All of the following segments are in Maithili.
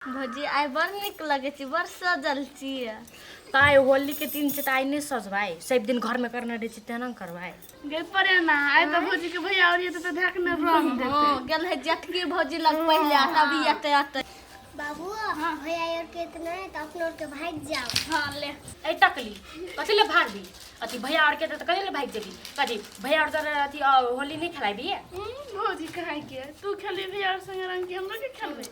भौजी आइ बड़ नीक लगै छी, बड़ सजल छियै। तऽ आइ होली के दिन छै तऽ आइ नहि सजबै, सब दिन घरमे करने रहै छी तेना करबै। गे परे ना, आइ तऽ भौजी के भैया और तऽ धक ने रंग देते। हँ, गेल है जेठकी भौजी लग पहिले आ तभी एते एते। बाबू भैया और के इतना है तो अपना और के भाग जाओ। हाँ ले। ए टकली, कथी ले भागबी? अथी भैया और के तऽ कथी ले भागि जेबी? कथी भैया और तोरा अथी होली नहि खेलाबी? भौजी कहाँ के तू खेली भैया और संगे रंग के हमरा के खेलबै?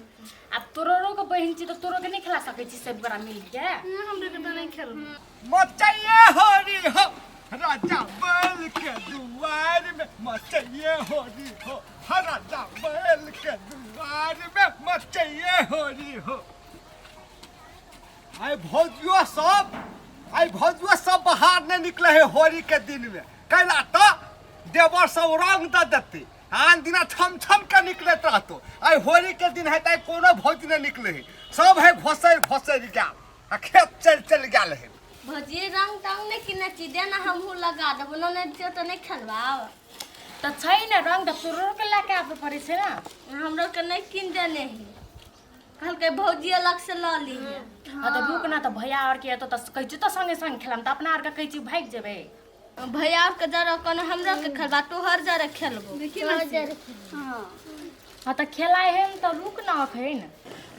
आब तोरो के बहिन छी तऽ तोरो के नहि खेला सकै छी सब गोरा मिल के? हमरा के तऽ नहि खेलबै। मचैये होरी हो राजा बैल के दुआर में, मचैये होरी हो राजा बैल के दुआर में, मचैये होरी हो। आइ भौजियो सब, आइ भौजियो सब बाहर नहीं निकले है होली के दिन में, कैला तो देवर सब रंग दे देते। आन दिना छम छम के निकलत रहतो, आइ होली के दिन है त कोनो भौजी नहीं निकले है, सब है घोसैर घोसैर गेल आ खेत चल चल गेल है। भौजी रंग तंग नहीं किने छी, दे ना हमहूँ लगा देबो, ननैद छियौ तऽ नहि खेलबाब। तऽ छै ने रंग तऽ तोरो के लए के आबे पड़ै छै ने। हमरो के नहि कीन देने है, कहलकै भौजी अलग से लऽ ली। हाँ तऽ रुक ना, तऽ भैया और के एतौ तऽ कहै छी तऽ संगे संग खेलाम, तऽ अपना आर के कहै छी भागि जेबै। भैया और के जरा कोनो हमरो के खेलबा, तू हर जरा खेलबो। देखी ना। हाँ हाँ तऽ खेलाइ है तऽ रुक ना अखन,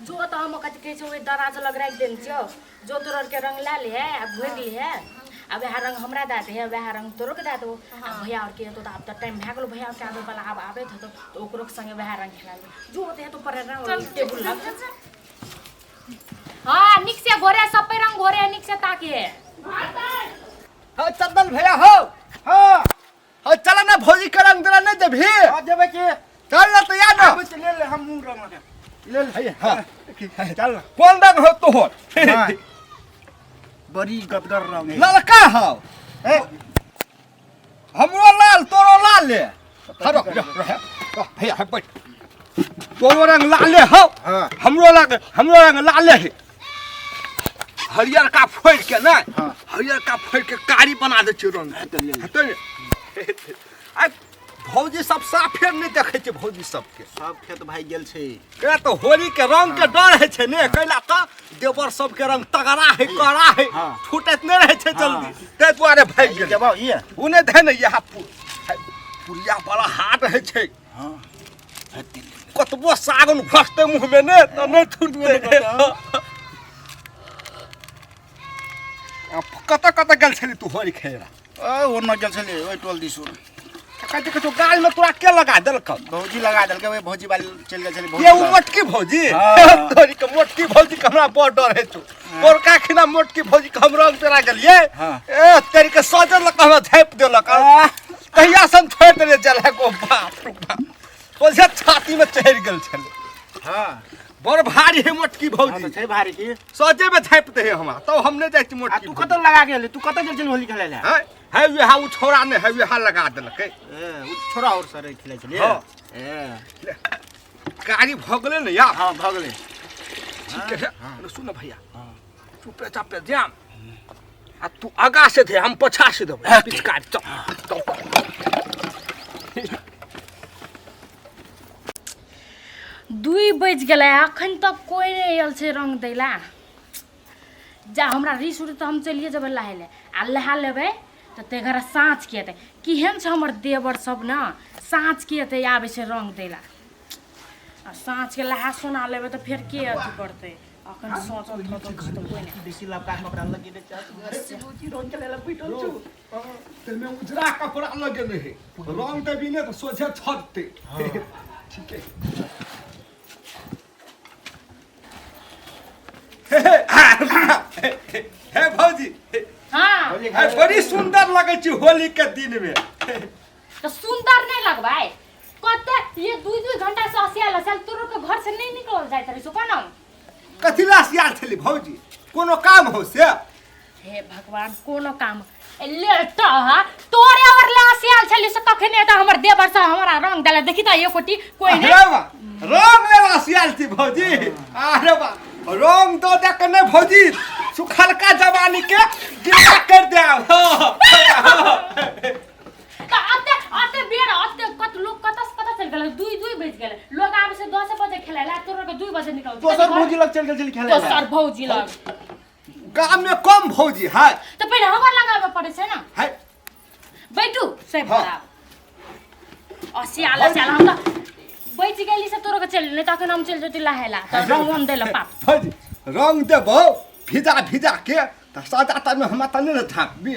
जो तऽ हम कथी कहै छै ओहि दराज लग राखि देने छियौ, जो तोर के रंग लए ले आ घोरि ले, आ वएह रंग हमरा दए दे, वएह रंग तोरो के दए देबो। आ भैया और के एतौ तऽ आब तऽ टाइम भए गेलो भैया और के आबै वाला, आब आबैत हेतौ तऽ ओकरो के संगे वएह रंग खेला लेबै। जो ओते हेतौ पर रंग टेबुल लग। हाँ निक से घोरे, सब पे रंग घोरे निक से ताके। हाँ चंदन भैया हो। हाँ हाँ चला ना भौजी के रंग देला नहीं देबही? हाँ देबै के। चल ना तो या ना। आबै छी, ले ले हम मुँह रंग लगे। ले ले। हाँ चल ना। कोन रंग हो तोहर? हाँ। बड़ी गदगर रंग है। ललका हो। ए। हमरो लाल तोरो लाल ले। हाँ, रह, रह, रह, रह, भैया, है, बैठ। तोरो रंग लाले हो। हाँ। हमरो रंग लाले है। हरियर का फोड़ के ना, हाँ। हरियर का फोड़ के कारी बना दे छै रंग। हाँ, तऽ ले ले। हेतै ने? आ भौजी सब साफे नहि देखै छै भौजी सबके। सब खेत भागि गेल छै। कैला तऽ होली के रंग के डर होइ छै ने, कैला तऽ देवर सबके रंग तगड़ा है, कड़ा है, हाँ। छूटैत नहि रहै छै जल्दी, हाँ। ताहि दुआरे भागि गेल। देबौ ई? ओ नहि धे ने, इएह पुरिया बड़ा हार्ड होइ छै। हाँ। कतबो सागुन घसतै मुँह में ने तऽ नहि छूटतै। कतऽ कतऽ गेल छली तू होली खेला? ओ ओन्ने गेल छलियै ओहि टोल दिस। कहै छै गाल में तोरा के लगा देलकौ? भौजी लगा देलकै, ओहि भौजी वाली चलि गेल छलै। ये ओ मोटकी भौजी? हाँ। तोरी के मोटकी भौजी के हमरा बड़ डर होइ छौ। पोरका खिना मोटकी भौजी के हम रंग पेरा गेलियै। हाँ। ए तेरी के सजल लग हमरा झापि देलक। तहिया से हम छोड़ि देलियै जलहे को। बाप रे बाप, सोझे छाती में चढ़ि गेल छलै। हाँ। बड़ भारी है मोटकी भौजी। हाँ, तऽ छै भारी की। सजे में झापि दे हमरा, तब हम नहि जाइ छी आ मोटकी। तू कतऽ लगा गेली? तू कतऽ गेल छली होली खेलै लए? हैं? है वएह ओ छौड़ा नहि है, वएह लगा देलकै। ए, ओ छोड़ा और सर खेलै छलियै? हाँ। ए। कारी भऽ गेलै ने यार? हाँ भऽ गेलै। ठीक है। अरे सुन भैया, चुपे चापे जाम आ तू आगा से दे, हम पछा से देबै पिचकारी। चल चल। 2 बजि गेलै, अखन तक कोइ नहि आयल छै रंग दै ला। जा हमरा रिस उठे तऽ हम चलिए जेबै नहाय लए, आ नहा लेबै तऽ ताहि घड़ा साँझ के एतै। केहन छै हमर देवर सब ने, साँझ के एतै आबै छै रंग दै ला। आ साँझ के नहा सोना लेबै तऽ फेर के अथी करतै? अखन सोचल थोचल छी तऽ कोइ नहि। बेसी लबका कपड़ा लगेने छै। रंग खेलै लए बैठल छौ। ताहिमे उजरा कपड़ा लगेने है, रंग देबी ने तऽ सोझे छटतै। ठीक है। हे भौजी। हाँ। हे बड़ी सुंदर लगै छै होली के दिन में। तऽ सुंदर नहि लगबै? कते ये दुई दुई घंटा से हसियाल हसियाल तोरो के घर से नहीं निकलल जाइत रही सो कोना। कथी ला हसियाल छली भौजी? कोनो काम हो से? हे भगवान, कोनो काम ले त तोरे और ले हसियाल छली से तखने त हमर देवर से हमरा रंग देला। देखी त एकोटी कोई नहीं। अरे बा, रंग ले हसियाल थी भौजी। अरे बा, रंग दो दे के नहीं भौजी, सुखलका जवानी के गिला कर दे। त अते अते बेर अते कत लोग कत कत चल गेल 2 2 बज गेल लोग आबे से 10 बजे खेले ला तोरा के 2 बजे निकल दोसर भौजी लग चल गेल छली खेले ला। दोसर भौजी लग गाम में कम भौजी है तो पहिले हमर लगाबे पड़े छै ना है बैठू से हाँ। भराब असियाल असियाल हम त बैठ गेली से तोरा के चल नहीं त अखन हम चल जती लहेला त रंग हम देला पाप भौजी रंग देबो भिजा भिजा के त सादा तर में हमरा त नहि ने झाँपबी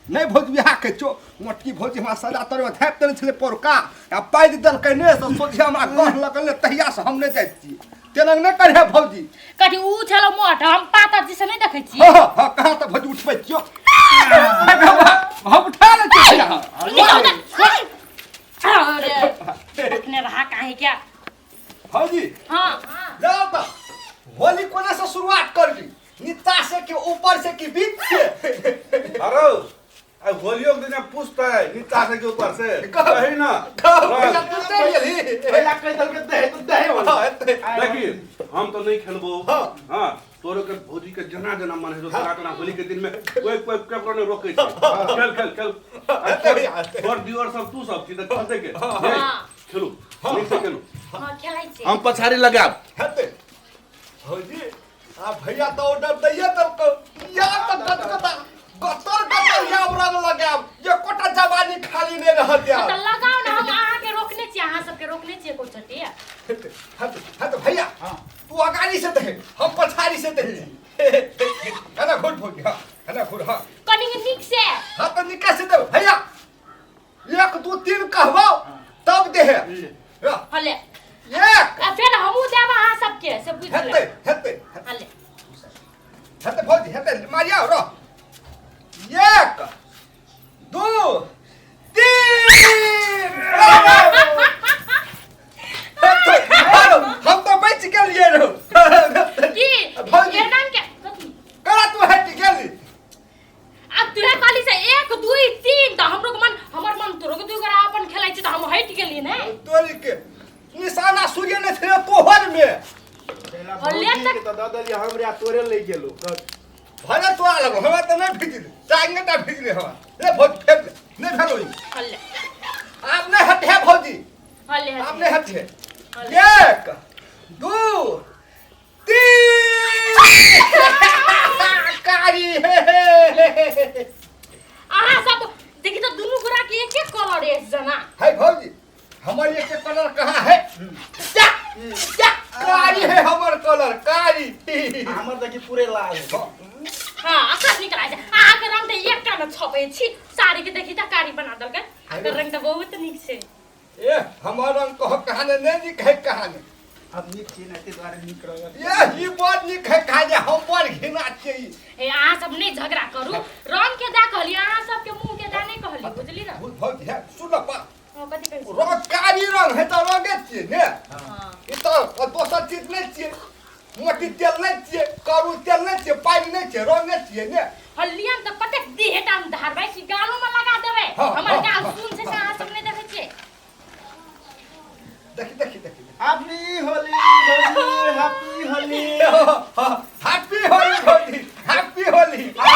नहि भौजी बियाह के चो मोटकी भौजी हमरा सजा तर में झाँपि देने छलै पौरका आ पाजि देलकै ने से सोझे हमरा गह लगल ने तहिया से हम नहि जाइ छी तेना नहि करे भौजी कथी ऊ छलो मोट हम पातर जी से नहीं देखै छी हाँ हाँ हाँ कहाँ तऽ भौजी उठबै छियौ हम उठा लै छियै निकल जा। अरे अखने रहा काहे क्या भौजी हाँ जाओ तऽ होली कोना से शुरुआत करबी नीचा से कि ऊपर से कि बीच से अरे आ होलियो के दिन पूछता है नीचा से के ऊपर से कही ना भैया तू चलि गेलही पहिला कहि देलकै दहे तऽ दहे होली। हाँ, एते। देखी हम तो नहीं खेलबो हाँ। हाँ तोरो के भौजी के जना जना मन है तना तना होली के दिन में कोई कोई केकरो नहीं रोके छै खेल खेल खेल एते भैया, एते। तोर दियोर सब तू सब छी तऽ खेलते के हाँ। खेलू नीक से खेलू हाँ खेलै छी हम पछाड़ी लगाब हेतै भौजी आ भैया तऽ ऑर्डर दैये देलकौ या तऽ गदगदा गतर गतर या रंग लगायब एकोटा जवानी खाली नहि रहत तऽ यार लगाओ ना हम अहाँके रोकने छी अहाँ सबके रोकने छियै को चोटी हेतै हेतै हेतै भैया तू अगाड़ी से दे हम पछाड़ी से दे है ना घुर भौजी हाँ है ना घुर हाँ कनि नीक से हाँ तऽ निकाल से दे भैया 1 2 3 कहबो तब दे है हले एक आ फेर हमहूँ देब अहाँ सबके से बुझि हेतै लेब हेतै हले हेतै भौजी हेतै मारिया रह 1 2 3 हेतै हम तऽ बचि गेलियै रौ की भौजी। एना के कथी करा तू हटि गेली अब तुहे कहली से 1 2 3 तऽ हमरो के मन हमर मन तोरो के दुई गोरा अपन खेलै छी तऽ हम हटि गेली ने तोरी के निशाना सूर्य ने छलै तोहर में पहिला और ले भौजी के तऽ दऽ देलियै हमरे आ तोरे लहि गेलौ भले तोरा लगो हमरा तऽ नहि भिजली चांगे टा भिजली हमरा ले भौजी फेर ले नहि भेलो ई हले आब नहि हटे भौजी हले आब नहि हटे 1 2 3 कारी हे हे हे अहाँ सब देखी तऽ दुनू गोरा के एक एक कलर अछि जना है भौजी हमर एक एक कलर कहाँ है जा जा कारी है हमर कलर कारी हमर देखी पूरे लाल है हाँ आकाश निकल छै अहाँ के रंग तऽ एकटा ने छपै छी साड़ी के देखी तऽ कारी बना देलकै अहाँके रंग तऽ बहुत नीक छै ए हमर रंग कह कहाने नहि नीक है कहाने हम नीक छी ने ताहि दुआरे नीक रहल ए ई बड़ नीक है कहाने हम बड़ घिना छियै ई। ए अहाँ सब नहि झगड़ा करू रंग के दा कहली अहाँ सबके मुंह के दा नहि कहली बुझली ना भौजी है सुन पा हाँ कथी कहै छी रंग कारी रंग है तऽ रंगे छियै ने हाँ ई तऽ दोसर चीज नहि छियै मोटी तेल नहि छियै करू तेल नहि छियै पानि नहि छियै रंगे छियै ने हलियन तऽ कतेक देहटा मे धारबै कि गालो में लगा देबै हाँ, हमर हाँ, गाल हाँ। सुन छै से अहाँ सब नहि देखै छियै देखी देखी देखी हैप्पी होली भौजी हैप्पी होली हैप्पी होली भौजी happy Holi happy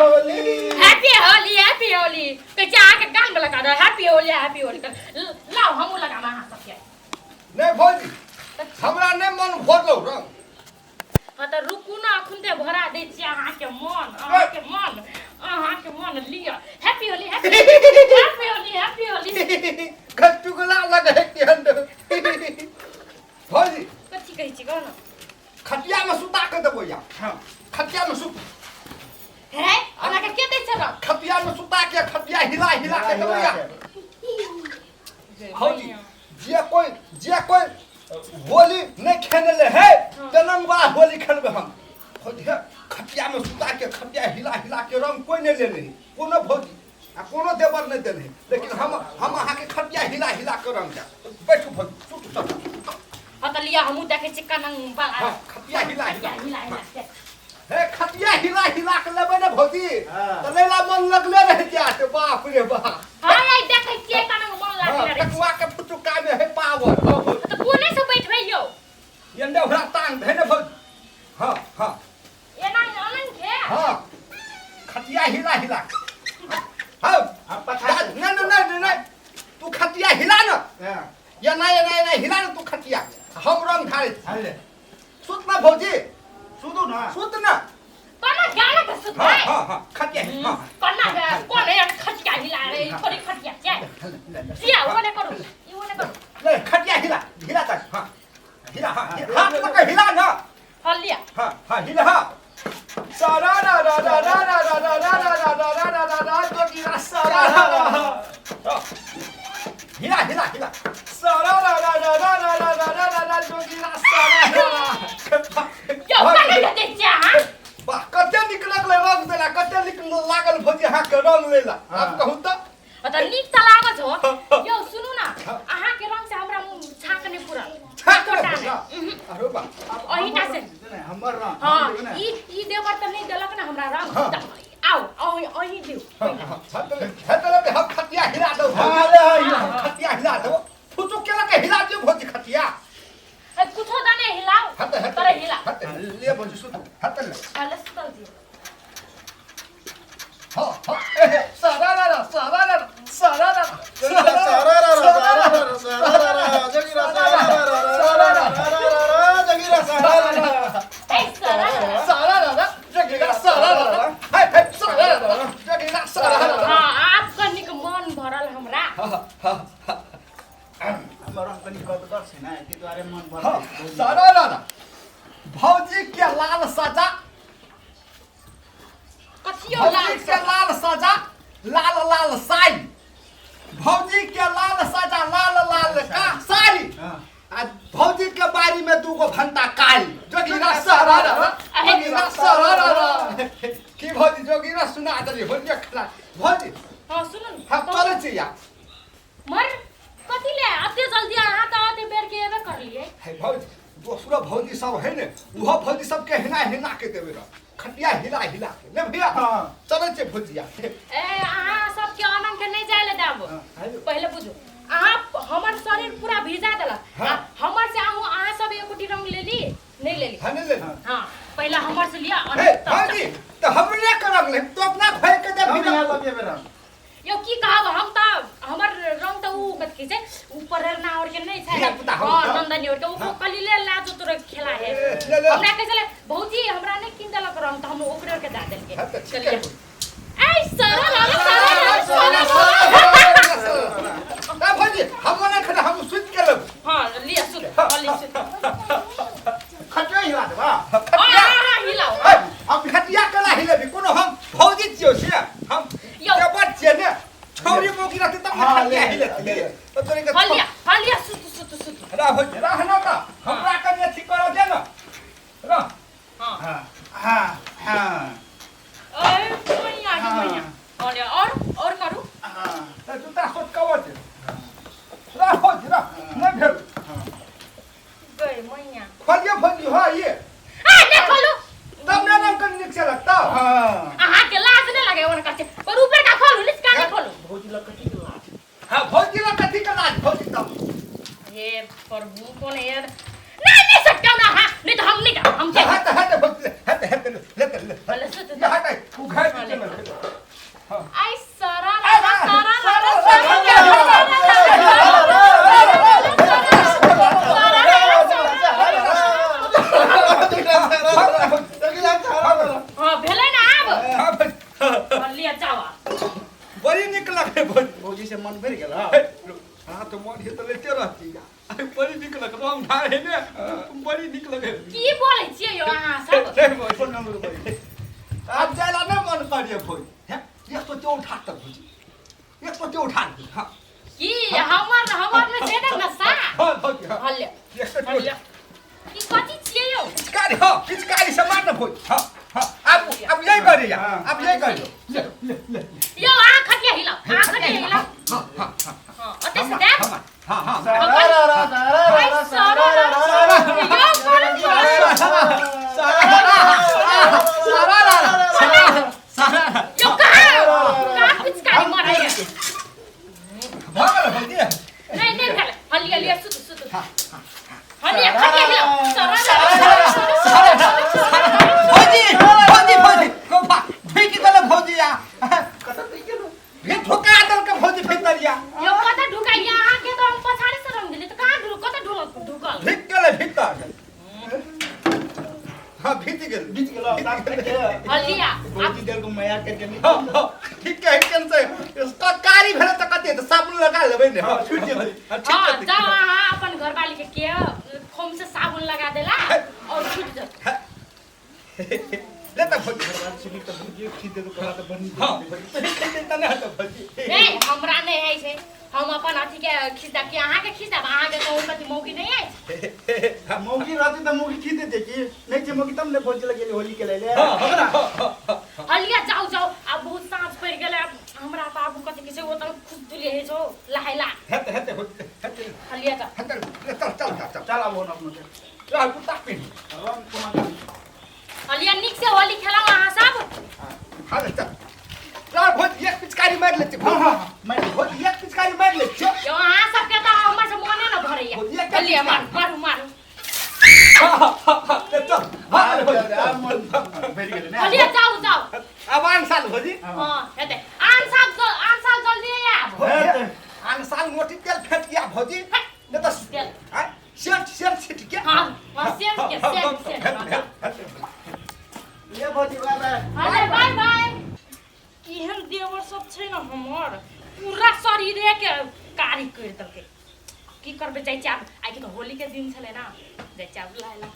Holi happy Holi happy Holi कहै छै अहाँके गाल में लगा दे हैप्पी होली हैप्पी होली कर लाउ हमहूँ लगाम अहाँ सबके नहि भौजी हमरा नहि मन भरलौ रंग हाँ तऽ रुकू ने अखन ते भरा दै छी अहाँके मन अहाँके मन अहाँके मन लिअ happy Holi happy happy Holi happy Holi खटुगला लगे है केहन भौजी कथी कहै छी कह ने खटिया में सुता के देबो या हाँ खटिया में सुत हे अहाँके के दै छै रंग खटिया में सुता के खटिया हिला हिला के देबो या भौजी जे कोई होली नहीं खेलले है तेनंग वाला होली खेलबे हम भौजी हे खटिया में सुता के खटिया हिला हिला के रंग कोई नहीं लेने है कोनो भौजी आ कोनो देवर नहीं देने है लेकिन हम हम अहाँ के खटिया हिला हिला के रंग देब बैठू भौजी सुतू सब हाँ तऽ लिअ हमहूँ देखै छी कनंग वाला हाँ खटिया हिला हिला हिला हिला के हे खटिया हिला हिला के लेबै ने भौजी हाँ। तऽ लैला मन लगले रह जायत बाप रे बाप हाँ आई देखै छियै कनंग मन हाँ, लागले रहै टकुआ के फुटुका में है पावर हाँ, भौजी। तऽ कोने से बैठबै यौ एन्ने ओकरा टांग धै ने भौजी हाँ हाँ एना अनंग के हाँ खटिया हिला हिला के। हाँ हम पछाड़ी नहीं नहीं नहीं नहीं ढारे हाले सुत ना भौजी सुतू ना सुत ना कोना गाना के सुत हाँ है हाँ हाँ खटिया हाँ कोना कोन है खटिया हिला रे थोड़ी खटिया जाए जिया वो ने करू ई वो ने करू ले खटिया हिला हिला तक हाँ हिला हाँ हाथ लगा हिला ना हलिया हाँ हाँ हिला हाँ सारा रा रा रा रा रा रा रा रा रा रा रा रा रा रा रा जोगीरा सारा रा रा हाँ। हिला हिला हिला सारा रा रा रा रा रा रा रा रा रा रा जोगीरा सारा रा रा यो कोना के दे जा हां वाह कते निक लगलै रंग देला कते निक लागल भौजी अहाँ के रंग लेला आब कहू तऽ त नीक त लागत हो यो सुनू ना अहाँ के रंग से हमरा मुंह छाक नहीं पुरल छाक एकोटा नहीं नहि। पुरल। अरे वाह अहिटा से हमर रंग हाँ ई ई देवर त नहीं देलक ना हमरा रंग त आउ अही अही दिउ हतले हम खटिया हिला दो हाँ, ले, हाँ, हम खटिया हिला दो फुचु केला के हिला दियो भौजी खटिया ए, कुछो दने हिलाउ हत हत तोरे हिला हत ले भौजी सुतू हत ले पहले सुतल जी हाँ हाँ सारा रा रा सारा रा रा सारा रा रा सारा रा रा सारा रा रा सारा रा रा जगीरा सारा रा रा सारा रा रा रा जगीरा सारा रा रा ए सारा रा। सारा रा रा जगीरा सारा रा रा हाय हाय सारा रा रा जगीरा सारा रा रा हाँ आप कनिक मन भरल हमरा हमर रंग कनि गदगर छै ने ताहि दुआरे मन हाँ भरल सारा रा रा भौजी के लाल सजा कथियो भौजी लाल के लाल सजा लाल लाल साड़ी भौजी के लाल सजा लाल लाल का साड़ी आ भौजी के बारी में दूगो भंटा काली जोगीरा सारा रा रा जोगीरा सारा रा रा की भौजी जोगीरा सुना देली होलिया खला भौजी हाँ सुनू न हम चलै छी या मर कथी ले अते जल्दी अहाँ त अते बेर के एबे करलिए हे भौजी दोसरो भौजी सब है ने उहो भौजी सबके हिना हिना के देवे रह खटिया हिला हिला के ने भैया हाँ। चलै छै भौजिया ए अहाँ सबके अनंग के नहीं जाए ले देब पहिले बुझू अहाँ हमर शरीर पूरा भिजा देलक हाँ। आ हमर से अहूँ अहाँ सब एकोटी रंग लेली नहीं लेली हाँ नहीं ले हाँ पहले हमर से लिया और हे तब भौजी तो हमरे के रंग ले तो अपना भाई के दे हम बिना यहाँ लगे रंग यो की कहब हम त हमर रंग त ऊ कथी कहै छै ऊपर ना और के नहीं छै धियापुता हम हां त। नंदनी और के ऊ कलिले लाजो तोरे खेला है ए, ले ले। हमरा कहै छलै भौजी हमरा नहीं किन देलक रंग त हम ओकरे और के दा देलके हाँ, त ठीक है। ए सरल अरे सरल सरल ना भौजी हम नहीं खेले हम सुति के लेब हां लिया सुत हां लिया सुत खटिया हिला देबा हां खटिया हां हिलाओ हे, हम खटिया केना हिलेबी कोनो हम भौजी छियौ से हम यौ। देवर छियै ने छौरी मौगी रहती तब ने हाँ, खटिया ले, हिलेती ले, ले। तो तोरे के हां लिया हां लिया सुत सुत सुत रह भौजी रह ना त हमरा कनि अथी करऽ दे न रह हां हाँ हाँ हाँ ए मैया के मैया और लिया, और करू हाँ ए, जूता सोच कवर दे रह भौजी रह नहि भेल गए मैया खोलिए भौजी हाँ ये ए नहीं खोलू तब ने रंग कनि नीक से लगता हाँ अहाँ के लाज नहीं लगे ओन करते पर ऊपर का खोलू नीचे का नहीं खोलू भौजी लग कथी के लाज हाँ भौजी ला कथी के लाज भौजी तब हे प्रभु कौन है नहीं नहीं सकता ना हाँ नहीं तो हम नहीं जा हम चल हट हट भौजी हट हट ले ले ले पहले सुत ये हट उघाड़ दे चल आई सारा रा सारा रा सारा हां भेलै ना आब और लिया जावा बड़ी निक लगे भौजी भौजी से मन भरि गेल हाँ हाँ तो मन हे तो लेते रहती अरे बड़ी निक लगे रंग ढार है ने बड़ी निक लगे की बोलै छियै यौ अहाँ सब नहीं भौजी नंबर पर अब जाइला नहीं मन करिए भौजी हैं एक तो ते उठा तक भौजी एक तो ते उठा दे हाँ की हमर हमर में छै ने नशा हाँ भौजी हाँ हल्ले एक तो ते हल्ले की कथी छियै यौ पिचकारी हाँ पिचकारी से मार ना भौजी हाँ हाँ अब अब यही करिए अब यही करिए ले ले ले यौ अहाँ खटिया हिलाउ अहाँ खटिया हिलाउ हाँ हाँ हाँ हां ओतै से देब हाँ हाँ हाँ सारा रा रा सारा रा रा सारा रा रा यौ करू सारा रा सारा सारा यौ कहाँ कहाँ पिचकारी मारै है भगल भौजी नहीं नहीं भेलै हल्ली हल्ली सुत सुत हल्ली खटिया हिलाउ सारा रा सारा भौजी भौजी भौजी गोफा ढुकि गेल भौजी आ कतऽ गेलौ फिर ठोका देलकै भौजी भीतरिया यौ कतऽ ढुकाइया अहाँके तऽ हम पछाड़ी से रंग हाँ भीज गेल। बीच गेलो साफ करके। हलिया। भौजी देल को मया करके नहीं। हाँ हाँ ठीक है केन से इसका कारी भेल त कते त साबुन लगा लेबै ने। हाँ, छूट जेतै। हाँ, ठीक हाँ है। जाओ अहाँ अपन घरवाली के के खोम से साबुन लगा देला और छूट जाओ। ले त भौजी। सुनी त भौजी खींच दे तो करा त बनी। हाँ ठीक त नहीं त भौजी। नहीं हमरा नहीं है छै, हम अपन अथी के खींच देब कि अहाँ के खींच देब? अहाँ के कहूँ कथी मौगी नहीं है? मौगी रहती त मौगी खींच देते की नहीं छै मौगी तब ने भौजी लगे होली के ले ले। हलिया जाओ जाओ, आब बहुत साँझ पड़ि गेलै। आब हमरा तऽ आब कथी कहै छै ओ तऽ खुश दुले होइ छौ लहाइला। हेते हेते भौजी हेते। हलिया जाओ। हेते ले चल चल चल चल आबो न अपनो के। चल कुत्ता पिन। रंग कोना। हलिया नीक से होली खेलाउ अहाँ सब। हाँ ले चल चल भौजी एक पिचकारी मारि लेते। हाँ हाँ मैं भौजी एक पिचकारी मारि ले छियो। यौ अहाँ सबके तऽ हमर से मोने न भरैया। भौजी, एकटा हलिया मारू मारू मारू। ले चल। हाँ ले भौजी। आब मन भरि गेलै ने। हलिया जाओ जाओ। आब आन साल भौजी। हाँ हेतै आन साल आन साल जल्दी आब। भौजी आन साल मोटी तेल फेट गया भौजी नहीं तो तेल। हाँ सेंट सेंट छिट के। हाँ हाँ सेंट के सेंट सेंट। हाँ, जाओ। ले भौजी बाय बाय। अरे बाय बाय। केहन देवर सब छै ने हमर, पूरा शरीरे के कारी करि देलकै। की करबै जाइ छी आब, आइ के तऽ होली के दिन छलै ना, जाइ छी आब लहाइला।